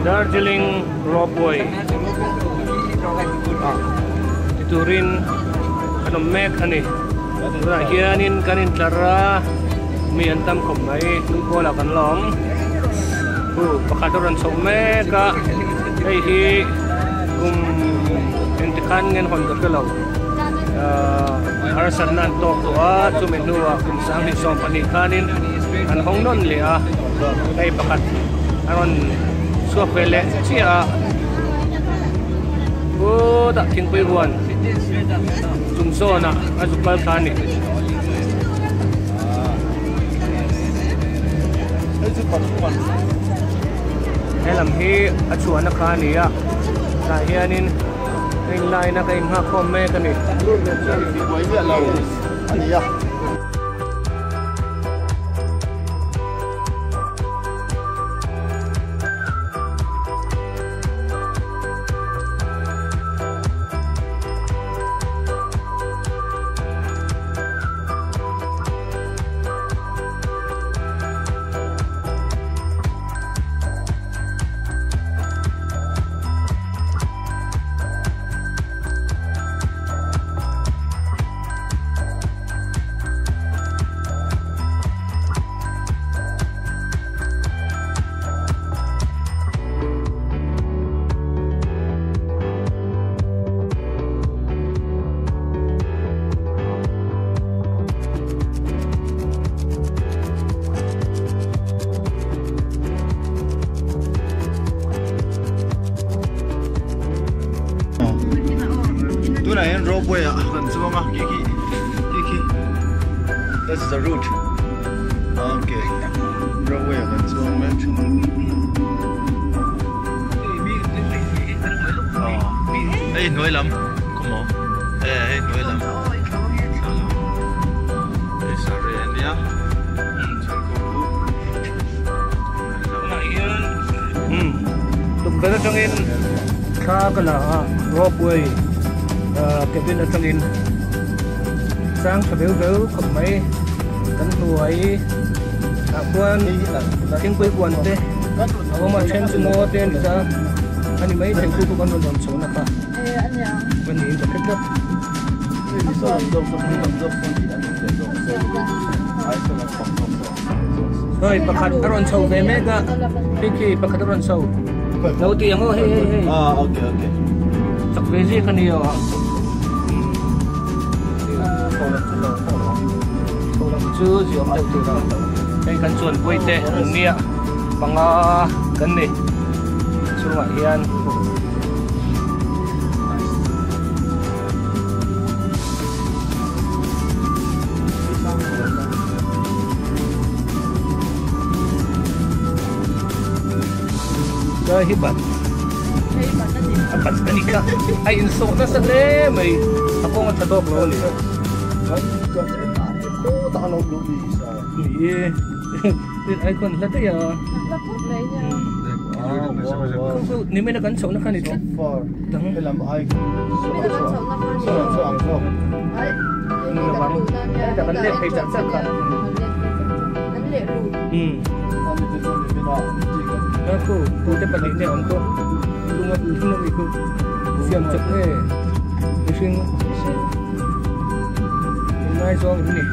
Darjeeling Ropeway ah ti turin kan awm mek a ni. Tunah hianin kan intlar a, mi an tam khawp mai, hnung pawlah kan la awm. Hu pakhat a rawn chhoh mek a, hei hi kum engti khan nge an hawn ka hre lo. Ahh harsatna an tawk tawh a, chumi hnuah kum 2020 khanin an hawng nawn leh a, hei pakhat a rawn chhuak ve leh chiah a, khutah thingpui huan chung zawnah a zuk kal thla a ni. He lam hi a chhuahna kha a ni a, tah hianin ka in line a ka in nghak khawm mek a ni. Tunah hian ropeway ah kan chuang a khi khi khi khi that's the route okay ropeway ah kan chuang mek hei hnuai lam khawmaw hei hnuai lam hei sare ania Tukverh atangin thla ka la a ropeway cabin atangin sang tha veu veu khawp mai kan hnuai ah khuan thingpui huan te a awm a then chu maw te a ni ta a ni maithei chu kan rawn rawn chho na kha a niin ka hre tlat. Hei pakhat a rawn chho ve mek a khi khi pakhat a rawn chho lo ti ang aw hei hei hei ah okay okay chak ve zik a ni aw chho lam chu ziawm deuh tur a hei kan chuan pui te an nia panga kan ni chhungah hian Ka hi bat a bat a ni kha a insawh nasa hle mai a kawng a tha tawk lo a ni ni e tin icon hla daih a nimina kan chhohna kha ni tlat dang kan let phei chak chak kha a khu tute pahnih te awm khu lunga lung ami khu siam chawp nge mihring ngaizawng em ni.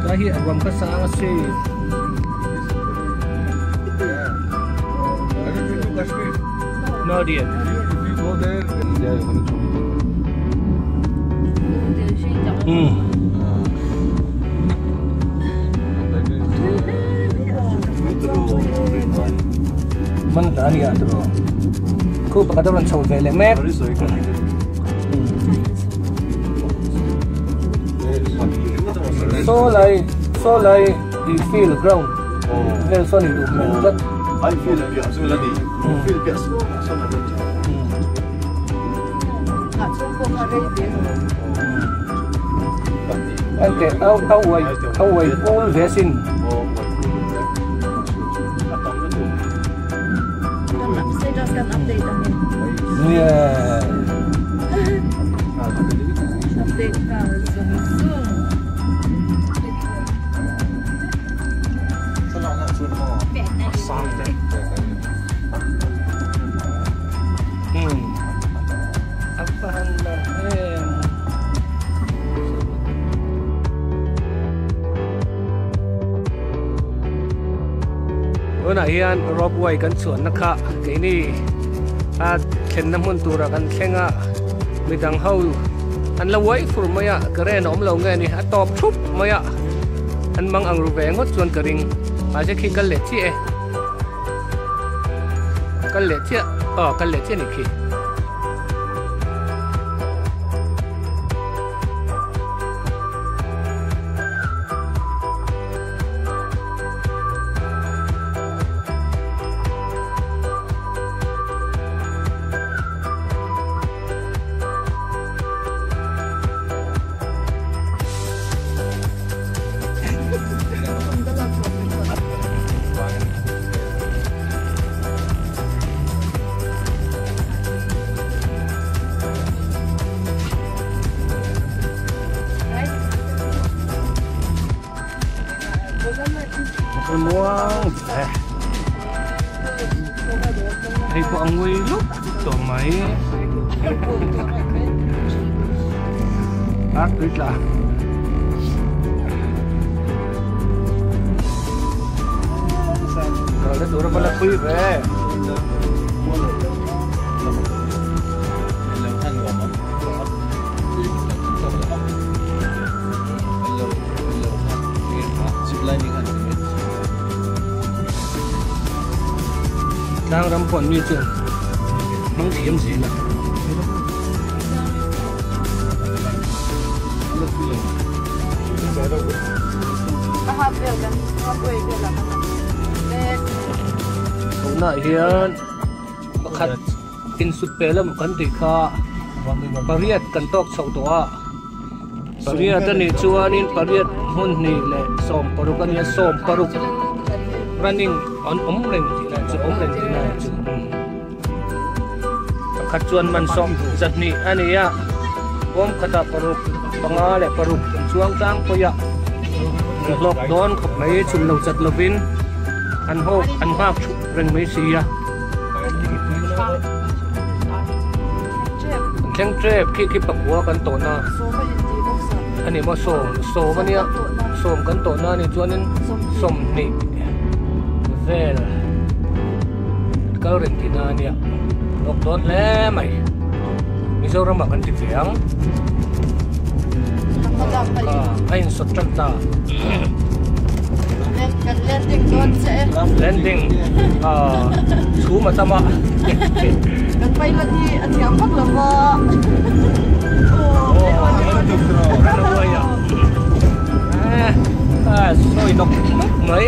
Tlai hi a ruam kha sang a si. Not yet. Hmm. Man ta ni a tro. Khu pakhat a rawn chho ve leh mek. Saw lai saw lai i field ground vel sawn in duh hmel tlat. Ai field piah chu la ni field piah sawn ah sawn a rawn ni. Ante au au uai au uai pawl ve sin. Yeah. Tunah hian ropeway kan chuanna kha keini a thlenna hmun tura kan thleng a, midang ho an la uai fur mai a, current a awm lo nge ni, a tawp thup mai a, an mang ang ru ve ngawt chuan ka ring, mahse khi kal leh chiah e, kal leh chiah, aw kal leh chiah a nih khi. Muang hle hei pawh a ngui lup tawh mai a tui tla kal na tur a va la phui ve. Tlang ram pawh an mi chuan hmang thiam zel a. Tunah hian pakhat insut pe lam kan tih kha pariat kan tawk chhoh tawh a. Pariat a nih chuanin pariat hmun hnih leh sawm paruk a nia sawm paruk running an awm reng tih lai chu awm reng tih lai chu pakhat chuan man sawm zahnih a ni a bawm khatah paruk panga leh paruk an chuang tlang pawih a hlawk dawn khawp mai chhun lo chat lovin an hawk an nghak thup reng mai si a. Thleng tep khi khi pakua kan tawhna a ni maw sawm sawm a nia sawm kan tawhna a nih chuanin sawmhnih vel kal reng tihna a nia lawk dawn hle mai Mizoram ah kan ti ve ang a insawt tan ta landing chhum a tam a kan pilot hi a thiam vak lo va sawi nawk nawk mai.